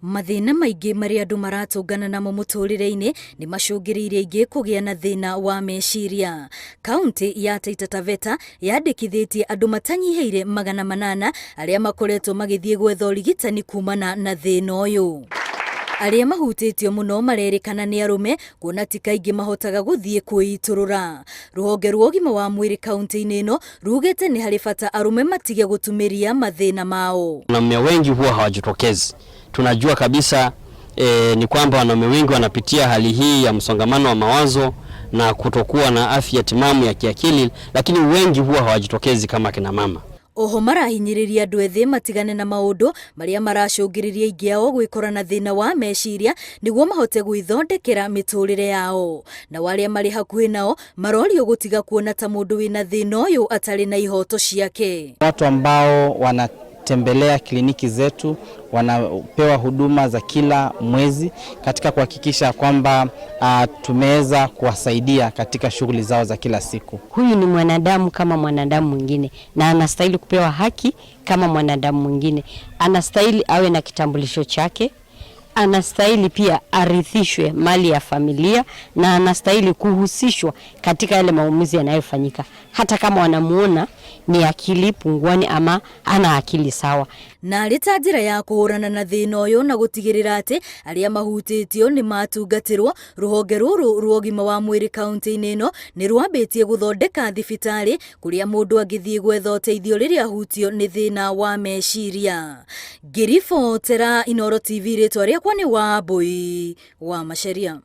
Mathĩna maingĩ marĩa andũ maratũngana namo mũtũrĩre-inĩ nĩ macũngĩrĩirie aingĩ kũgĩa na thĩna wa meciria. Kauntĩ ya Taita Taveta yandĩkithĩtie andũ matanyihĩire 800 arĩa makoretwo magĩthiĩ gwetha ũrigitani kumana na thĩna ũyũ. Arĩa mahutĩtio mũno marerĩkana nĩ arũme kuona ti kaingĩ mahotaga gũthiĩ kwĩitũrũra. Rũhonge rwa ũgima wa mwĩrĩ kauntĩ-inĩ ĩno rugĩte nĩ harĩ bata arũme matige gũtumĩria mathĩna mao. Wanaume wengi huwa hawajitokezi. Tunajua kabisa ni kwamba wanaume wengi wanapitia hali hii ya msongamano wa mawazo na kutokuwa na afya timamu ya kiakili, lakini wengi huwa hawajitokezi kama kina mama. Oho marahinyĩrĩria andũ ethĩ matigane na maũndũ marĩa maracũngĩrĩria aingĩ ao gwĩkora na thĩna wa meciria nĩguo mahote gwĩthondekera mĩtũrĩre yao. Nao arĩa marĩ hakuhĩ nao marorio gũtiga kuona ta mũndũ wĩna thĩna ũyũ atarĩ na ihoto ciake. Watu ambao wanatembelea kliniki zetu wanapewa huduma za kila mwezi katika kuhakikisha kwamba tumeweza kuwasaidia katika shughuli zao za kila siku. Huyu ni mwanadamu kama mwanadamu mwingine na anastahili kupewa haki kama mwanadamu mwingine. Anastahili awe na kitambulisho chake, anastahili pia arithishwe mali ya familia na anastahili kuhusishwa katika yale maamuzi yanayofanyika, hata kama wanamuona ni akili punguani ama ana akili sawa. Na arĩ ta njĩra ya kũhũrana na thĩna ũyũ na gũtigĩrĩra atĩ arĩa mahutĩtio nĩ matungatĩrwo, rũhonge rũrũ rwa ũgima wa mwĩrĩ kaunti-inĩ ĩno nĩ rwambĩtie gũthondeka thibitarĩ kũrĩa mũndũ angĩthiĩ gwetha ũteithio rĩrĩa ahutio nĩ thĩna wa meciria. Ngĩribotera Inooro TV, rĩtwa rĩakwa nĩ Wambui wa Macharia.